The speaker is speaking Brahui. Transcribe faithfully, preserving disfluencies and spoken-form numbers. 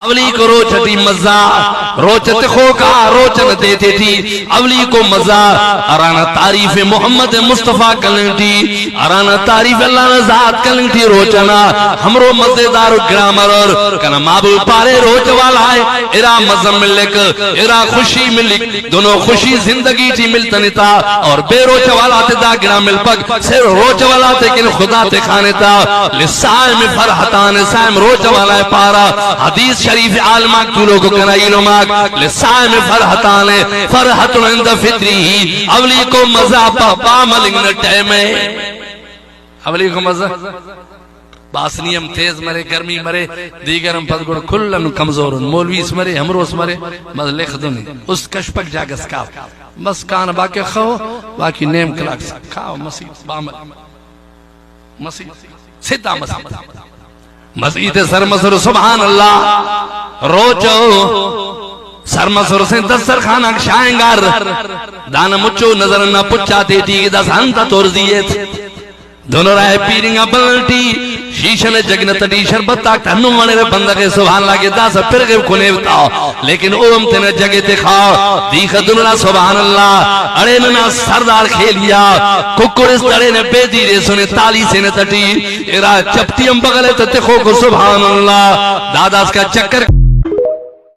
اولیکو روچ ٹی مزہ، روچ تخوکا، روچ نا دے تیٹی اولیکو مزہ، ہرانا تعریف محمد مصطفیٰ کننگ ٹی، ہرانا تعریف اللہ نا ذات کننگ ٹی روچ ئنا ہمرو مزیدار و گرامر اور کنا مابو پارے روچ والا ہے، ارا مزہ ملک، ارا خوشی ملک، دنو خوشی زندگی ٹی ملتنی تا، اور بے روچہ والا تے دا گڑا ملپک، صرف روچہ والا تے کن خدا تے خانے تا۔ للصائم فرحتان، صائم روچہ والا ءِ پارہ، حدیث شریف عالماک تولوکو کنا ایلماک، للصائم فرحتان، فرحۃ عند فطرہ، اولیکو مزہ پہ با ملنگ نا ٹائم ءِ۔ اولیکو مزہ باس نی ہم تیز مرے، گرمی مرے، دیگر ہم پد گڑ کل ان کمزور ان۔ مولوی اس مرے، ہمرو اس مرے، بس لخ دن است کشپک جاگہ اس کاو۔ بس کان باقی خو، باقی نیم کلاک اس کاو مسیت بامل۔ مسیت، سدھا مسیت۔ مسیت سر مسر سبحان اللہ۔ روچو سر مسر سے دسترخوان آک شاہنگار۔ دانا مچو نظر نا پچا تیٹی دس ہنت تورزی ایت۔ دنو راہ پیرنگا بلن ٹی شیشہ نے جگ نا تٹی شربت آک تا ہندن وانرہ بندغ ءِ سبحان اللہ کہ داسہ پرغیو کنیو تا، لیکن او ہم تینا جگ ءِ تخا۔ دیخہ دنو نا سبحان اللہ، اڑے ننا سردار خیلیا، ککڑ اس تڑے نے بے دیر ایسنے تالی سے نے تٹی، ارا چپٹی ہم بغل ءِ تہ تخوکو سبحان اللہ۔ داداسکا چکر